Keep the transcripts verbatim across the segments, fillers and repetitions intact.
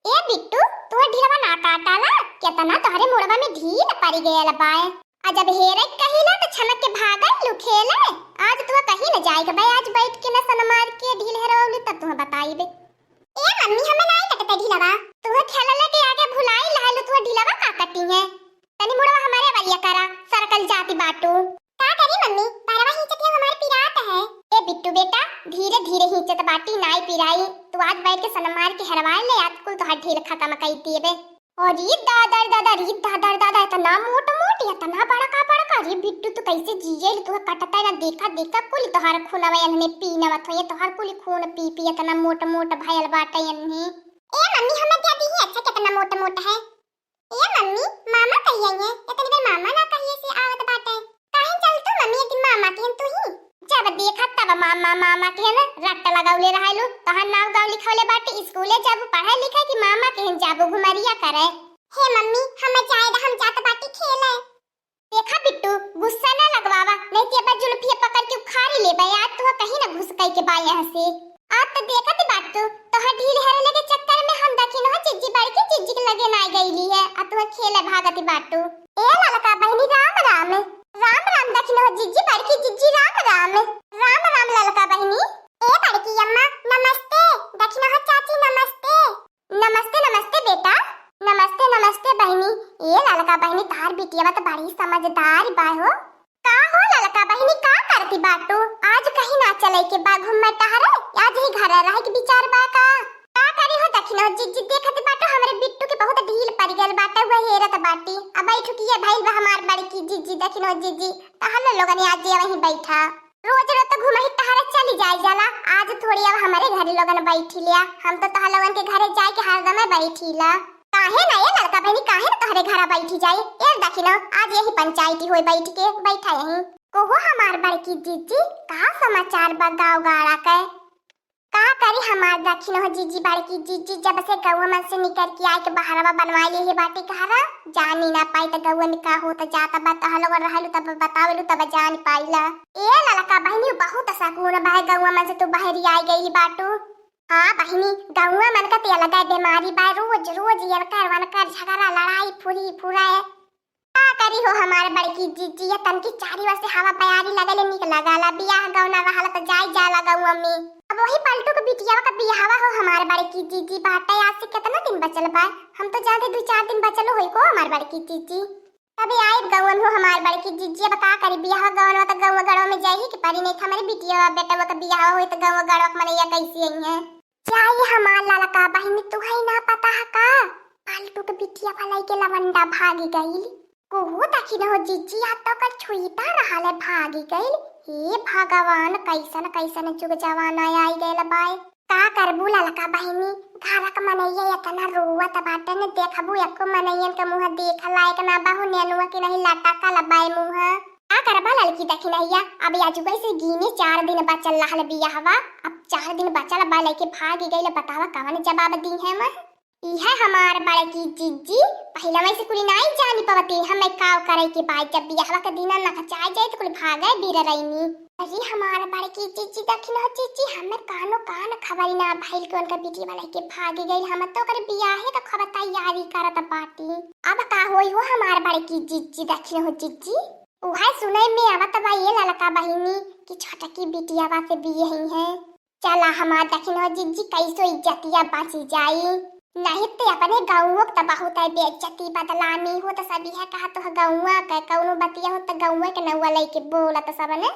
ए बिट्टू, तोहर ढिलवा ना काटाला, केतना तोहरे मुड़वा में ढील परि गयल बाय। आ जब हेरे कहिला त छनक के भागलू खेले। आज तोह कहीं न जाए के बाय, आज बैठ के न सन मार के ढील हेरवलू तब तोह बताइबे। ए मम्मी, हमें नाई कटते ढिलवा, तोह खेलले के आगे भुलाई लहलू, तोह ढिलवा का कटी है? तनी मुड़वा हमारे बलिया करा, सरकल जाति बाटू। का करी मम्मी, परवा हिंचत है हमार पिरात है। ए बिट्टू बेटा, धीरे धीरे हिंचत बाटी, नाई पिराई। तू आज बैठ के सनम मार के हेरवाए ले, आज कुल तोहार ढील खत्म कई देबे। और री दादा रे दादा, री दादा रे दादा, इतना मोट मोट, इतना बड़का बड़का। रे बिट्टू, तू कैसे जिये ले? तू कटता है ना, देखा देखा, कुल तोहार खूनवा एन्हने पीनवत हो, ये तोहार कुल खून पी पी इतना मोट मोट भयल बाटे एन्हने। ए मम्मी, हमें क्या दी है? अच्छा, कितना मोट मोट है। ए मम्मी, मामा कहिए हैं? इतनी देर मामा ना कहिए से आवत बाटे। काहे चल तू मम्मी, एक दिन मामा केहन तू ही। जब देखा तब मामा, मामा केहन रट्ट लगौले रहलू। तोहर नाम गाँव लिखौले बाटे, स्कूले जब पढ़े लिखे कि मामा केहन जाबू घुमरिया करे। हे मम्मी, हमें जाए दा, हम जात बाटी खेले। देखा बिट्टू, गुस्सा ना लगवावा, नहीं तो अब जुल्फिया पकड़ के उखाड़ी लेबे। आज तोह कहीं ना घुस कई के बा यहाँ से। आज तो देखत बाटू, तोहर ढील हेरे लगे चक्कर में हम दखिन हो जिज्जी बड़की जिज्जी के लगे ना गईली है, आ तोह खेले भागत बाटू। ए ललका बहिनी, राम राम। राम राम दखिन हो जिज्जी बड़की जिज्जी, राम राम। राम राम ललका बहिनी। ए बड़की अम्मा, नमस्ते। दखिन हो चाची, नमस्ते। नमस्ते, नमस्ते बेटा। नमस्ते, नमस्ते बहिनी। ए ललका बहिनी, तोहार बिटिया तो बड़ी समझदार बा हो। का हो ललका बहिनी, का करती बाटू? आज कहीं ना चले के बा घूमे टहरे? आज ही घर रहे के विचार बा का? का करी हो दखिन हो जिज्जी, देखत बाटू हमरे बिट्टू के बहुत ढील पड़ गल बाटे, वह हेरत बाटी। अब बैठू कि ये भइल बा हमार बड़की जिज्जी, दखिन हो जिज्जी, तो हम लोगन आज ये वहीं बैठा। रोज रोज तो घुमही टहरे चली जाए जाला, आज थोड़ी अब हमरे घरे लोगन बैठी लिया। हम तो तोहर लोगन के घरे जाए के हरदमे बैठी ला। काहे ना ए ललका बहिनी, काहे ना तोहरे घरा बैठी जाए? ए दखिन हो, आज यही पंचायती होए बैठ के, बैठा यहीं। कहो हमार बड़की जिज्जी, का समाचार बा गाँव गाड़ा के? का करी हमार दखिन हो जिज्जी, बड़की जिज्जी, जब से गौवा मन से निकर के आए के बहरवा बनवा लिए हे बाटी घरा, जानी ना पाई त गौवा में का होत जात बा, तोह लोग रहलू तब बतावेलू तब जान पाइला। ए ललका बहिनी, बहुत सकून बा गौवा मन से तू बहरी आई गई बाटू। हाँ बहिनी, गौवा मन का ते अलग बीमारी बा, रोज रोज यनकर वनकर झगड़ा लड़ाई फुरी फुराए। का करी हो हमार बड़की जिज्जी, ये तनकी चारी ओर से हवा बयारी लगले निक लगाला। बियाह गौना रहला त जाई जाला गौवा में। अब वही पलटू के बिटिया का बियाहवा हो हमार बड़की जिज्जी, बाटे आज से कितना दिन बचल बा? हम तो जानते दो चार दिन बचल होई को हमार बड़की जिज्जी। तबे आइब गौवा में हो हमार बड़की जिज्जी। अब का करी, बियाह गौना त गौवा गड़वा में जाई के परी, नहीं त हमरे बिटिया बेटवा का बियाह होई त गौवा गड़वा के मनैया कैसे आई है? चाहे हमार ललका बहिनी, तुहई ना पता है का? पालतू के बिटिया भलाई के लवंडा भागी गइल। कोहो दखिन हो जिज्जी, आ तो ओकर छुईता रहल है, भागी गइल। हे भगवान, कैसन कैसन जुग जमाना आई गइल बाय। का करबू ललका बहिनी, घर के मनैया इतना रोवत बाटे न, देखबू एको मनैयन के मुँह देख लायक ना बा हो, नेनुआ के नहीं लटकल बाय मुँह। का करबा ललकी दखिनैया, अब आजुगै से गिने चार दिन बचल रहल बियाहवा, अब चार दिन बचल बा, लइके भागि गइल, बतावा कवन जवाब दीहैं वह? इहै हमार बड़की जिज्जी, पहिलवै से कुली नाई जानि पवती, हम्मै काव करै के बा, जब बियाहवा के दिना नखचाइ जाए त कुली भागै बिररैनी। अरे हमार बड़की जिज्जी दखिन हो जिज्जी, हम्मै कानो कान खबरी ना भइल कि उनका बिटिया लइके भागि गइल, हम त ओकर बियाहे क खबर तैयारी करत बाटी। अब का होई हो हमार बड़की जिज्जी दखिन हो जिज्जी? उहै सुनै में आवत बा ए ललका बहिनी कि छोटकी बिटियावा से बियही है। चला हमार दखिन हो जिज्जी, कैसो इज्जतिया बाँचि जाई, नहीं त अपने गउँवो क त बहुत है बेइज्जती, बदनामी होत, सब इहै कहत हो गउँवा क, कउनो बतिया होत गउँवा क नउवा लइके बोलत सब ने।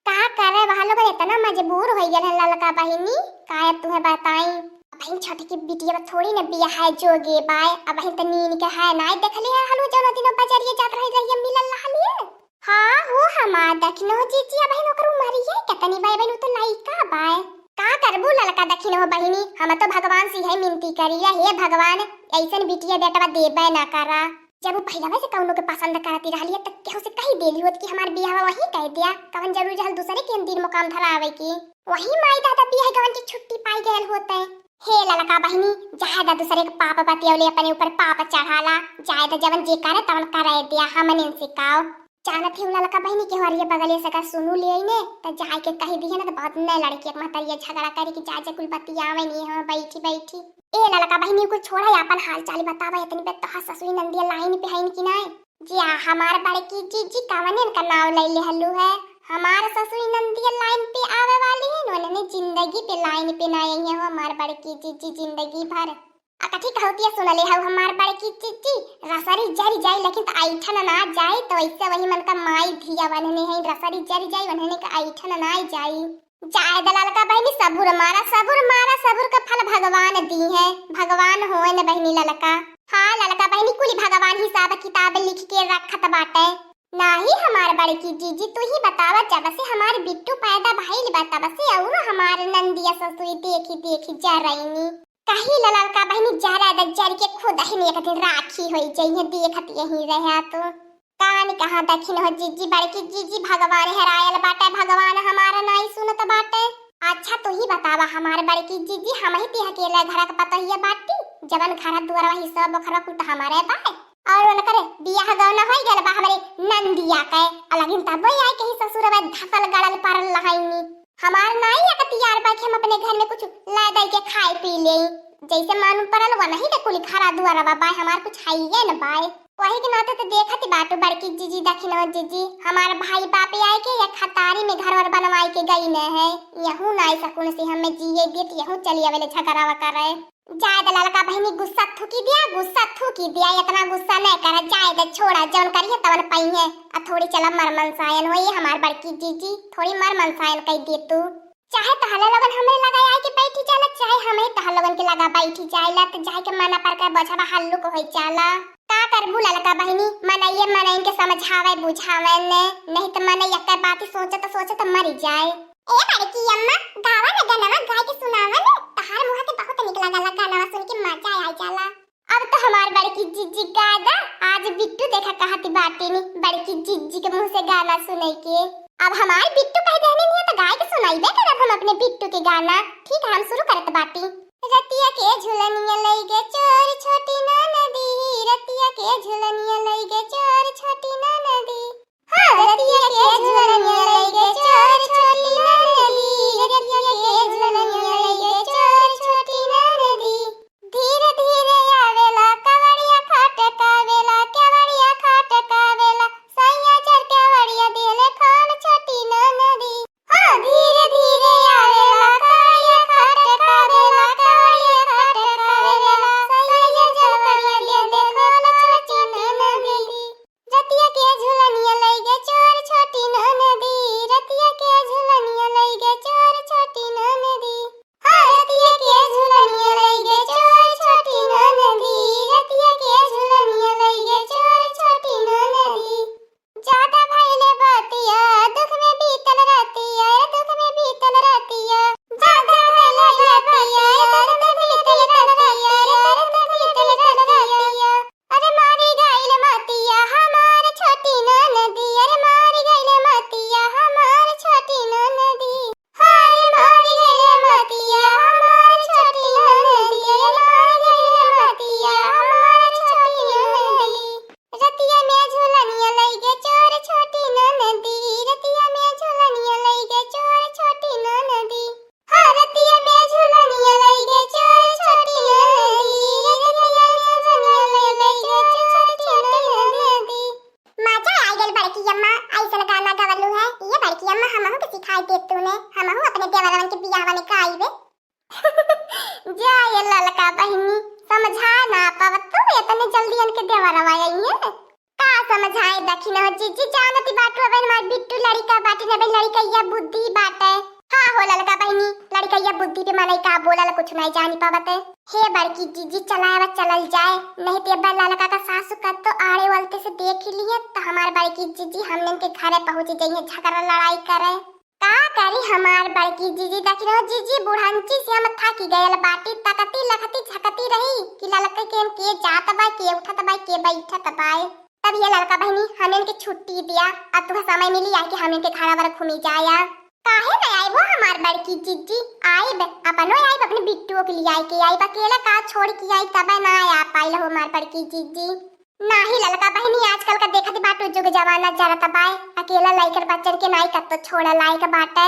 का करे, वह लोग इतना मजबूर होइ गयल है ललका बहिनी, का अब तुहैं बताई। अबहिन छोटकी बिटिया थोड़ी न बियाहै जोगे बाय, अबहिन त नीन के है, नाई देखले है हलू जौना दिनो बजरिया जात रही रहिया मिलल रहलिए। हाँ हो हमार दखिन हो जिज्जी, अबहिन ओकर उमरिया केतनी बाय, अबहिन उ त लइका बाय। का करबू ललका दखिन हो बहिनी, हम तो भगवान से इहै मिनती करिया, हे भगवान, अइसन बिटिया बेटवा देबै ना करा। जब उ पहिलवै से कउनो के पसंद करती रहली है, त केहू से कहि देली होत कि हमार बियाहवा वहीं कइ द्या, कवन जरूरी रहल दूसरे के दिन मुकाम धरावै की। वहीं माई दादा बियाह गवन की छुट्टी पाइ गयल होतै। हे ललका बहिनी, जाए दा दूसरे के पाप बतियवले अपने ऊपर पाप चढ़ाला, जाए दा जवन जे करे तवन करै द्या, हमने से काव। जानत ही ललका बहिनी के हरिया बगलिया से अगर सुनु लेई ने, त जाए के कहि दिहे ना, त बहुत नै लड़की एक महतरिया झगड़ा करी कि जा जा कुल बतियावै नहीं हम बैठी बैठी। ए ललका बहिनी, कुल छोड़ा, आपन हाल चाल बतावा। इतनी बेर तोहार ससुई नंदिया लाइन पे हईन कि नाय? जिया हमार बड़की जीजी, कवने इनका नाव ले लेहलू है? हमार ससुई नंदिया लाइन पे आवे वाली है, उन्हने जिंदगी पे लाइन पे ना आई है हो हमार बड़की जीजी, जिंदगी भर। आ कथी कहतिया सुनले हऊ हमार बड़की जीजी, रसरी जरी जाई लेकिन त ऐठन ना जाई, तो ऐसे वही मन का माई धिया बन्हने हैं, रसरी जरी जाई उन्हने का ऐठन ना जाई। जाए द ललका बहिनी, सबुर मारा, सबुर मारा, सबुर का फल भगवान दी है, भगवान होए न बहिनी ललका। हाँ ललका बहिनी, कुली भगवान हिसाब किताब लिख के रखत बाटे। नाही हमार बड़की जीजी, तू ही बतावा, जब से हमार बिट्टू पैदा भइल बा, तब से औरो हमार नंदिया ससुई देखी देखी जरैनी। कही ललका बहिनी, जरा द जर के खुद ही एक दिन राखी होई जइहे, देखत यही रहा तो। कान कहाँ दखिन हो जीजी, बड़की जीजी, भगवान हेरायल बाटे, भगवान हमार नाई सुनत बाटे। अच्छा तू ही बतावा हमार बड़की जीजी, हम ही ती अकेले घर के पतोहिया बाटी, जवन घर दुआर वही सब ओखर कुल त हमारे बाय। और उनकर बियाह गौना होई गल बा हमरे नंदिया के, अलगिन तबो आई कहीं ससुर में धसल गड़ल परल लहाइनी। हमार नाई अकतियार बा कि हम अपने घर में कुछ ला दई के खाए पी ले, जैसे मालूम पड़ल वनही के कुल घरा दुआर बा, बाय हमार कुछ हाइये न बाय। वही के नाते तो देखत बाटू बड़की जीजी, दखिनो जीजी, हमार भाई बाप आए के या खतारी में घर वर बनवाए के गई न है, यहू नाई सकून से हमें जिए देत, यहू चली आवेले झगड़ावा करे। जाए द ललका बहिनी, गुस्सा थूकी दिया, गुस्सा थूकी दिया, इतना गुस्सा न कर, जाए द, छोड़ा, जौन करिए तवन पइहे। आ थोड़ी चला मर मनसायन होई हमार बड़की जीजी, थोड़ी मर मनसायन कई दे तू। चाहे तहला लोगन हमरे लगा आए के बैठी जाला, चाहे हम ही तहला लोगन के लगा बैठी जाइला, त जाए के मना पर कर बोझवा हल्लुक होई जाला। का करबू ललका बहिनी, मनइये मनइन के समझावे बुझावे ने, नहीं त मनई एक बात ही सोचत सोचत मरी जाए। ए बड़की अम्मा, गावा न गनवा, गाय के सुनावा न, तहार मुहा के बहुत निक लागला, गानवा सुन के मजा आ जाला। अब तो हमार बड़की जिज्जी गाय दा, आज बिट्टू देखा कहती बाटे नी, बड़की जिज्जी के मुंह से गाना सुने के। अब हमार बिट्टू कह देहनी नहीं तो गाय के सुनाइबे करब हम अपने बिट्टू के गाना। ठीक है, हम शुरू करत बाटी। रतिया के झुलनिया लई गे चोर छोटी ननदी, रतिया के झुलनिया लई गे चोर छोटी ननदी। हाँ, रतिया के झुलनिया लई गे चोर छोटी ननदी, रतिया के झुलनिया लई गे चोर छोटी ननदी। धीरे धीरे आवेला, कवड़िया खटकावेला, कवड़िया खटकावेला, सैया चढ़ कवड़िया दिहले खोल छोटी ननदी। हाँ, धीरे धीरे आवेला, कवड़िया खटकावेला, कवड़िया खटकावेला, सैया चढ़ कवड़िया दिहले खोल छोटी ननदी। रतिया के झुलनिया लई गे चोर छोटी ननदी, रतिया के झुलनिया लई गे चोर छोटी ननदी। हाँ, रतिया के झुलनिया लई गे चोर छोटी ननदी, रतिया के झुलनिया लई गे चोर छोटी ननदी। ज्यादा भइले बतिया, दुख में बीतल रतिया, दुख में बीतल रतिया। ज्यादा भइले बतिया, दुख में बीतल रतिया, दुख में बीतल रतिया। अरे मारी गइल मतिया हमार छोटी ननदी, अरे मारी गइल मतिया हमार छोटी ननदी। अरे मारी गइल मतिया हमार छोटी ननदी, अरे मारी गइल मतिया हमार छोटी ननदी। रतिया में झुलनिया लई गे चोर छोटी ननदी, रतिया में झुलनिया लई गे चोर छोटी ननदी। हाँ, रतिया में झुलनिया लई गे चोर छोटी ननदी, रतिया में झुलनिया लई गे चोर छोटी ननदी। मजा आ गइल बड़की अम्मा, ऐसन गाना गवलू है। ये बड़की अम्मा, हमहू के सिखाई दे तूने, हमहू अपने देवरवन के बियाहवा में गाइबे। जा ये ललका बहिनी, समझा ना पावत तू, इतने जल्दी इनके देवरवा आई है। का समझाए दखिन हो जीजी, जानती बाटू, अब हमार बिट्टू लड़िका बाटे न, अब लड़िकैया बुद्धि बाटे। हाँ हो ललका बहिनी, लड़िकैया बुद्धि पे मनई का बोलल, कुछ नहीं जानी पावत है। हे बड़की जीजी, चलाए अब चलल जाए, नहीं ते अब ललका का सासू का तो आड़े वलते से देख लिए तो हमार बड़की जीजी हमनन के घरे पहुँच जइहे झगड़ा लड़ाई करे। का करी हमार बड़की जीजी, दखिन हो जीजी, बुढ़ंची से हम थाकी गयल बाटी, तकती लखती झकती रही कि ललका के के जात बा, के उठत बा, के बैठत बा। तब ये ललका बहिनी, हमें इनके छुट्टी दिया, अब तुम्हें समय मिली आए कि हम इनके घर वर घूमी जाया। काहे न आइबो हमार बड़की जीजी, आइब, अपनो आइब, अपने बिट्टुओ के लिए आए के आइब, अकेला का छोड़ के आई, तब ना आ पाइल हो हमार बड़की जीजी। नाही ललका बहिनी, आजकल का देखत बाटू जुग जमाना जरत बाय, अकेला लइकन बच्चन के नाई कत्तो छोड़ा लायक बाटे।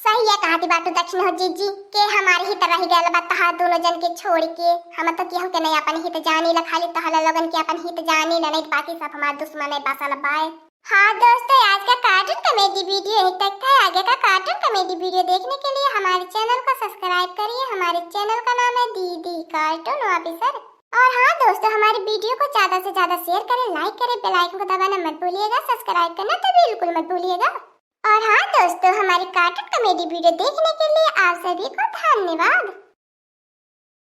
सही है कहती बाटू दक्षिण हो जीजी, के हमारे हित रह गयल बा तहार दोनों जन के छोड़ के। हम तो केहू के नहीं अपन हित जानी ला, खाली तहला लोगन के अपन हित जानी ला, नहीं बाकी सब हमार दुश्मन है बसल बाय। हाँ दोस्तों, आज का कार्टून कॉमेडी वीडियो यहीं तक था। आगे का कार्टून कॉमेडी वीडियो देखने के लिए हमारे चैनल को सब्सक्राइब करिए। हमारे चैनल का नाम है दीदी कार्टून ऑफिसर। और हाँ दोस्तों, हमारी वीडियो को ज्यादा से ज्यादा शेयर करें, लाइक करें, बेल आइकन को दबाना मत भूलिएगा, सब्सक्राइब करना तो बिल्कुल मत भूलिएगा। और हाँ दोस्तों, हमारी कार्टून कॉमेडी वीडियो देखने के लिए आप सभी को धन्यवाद।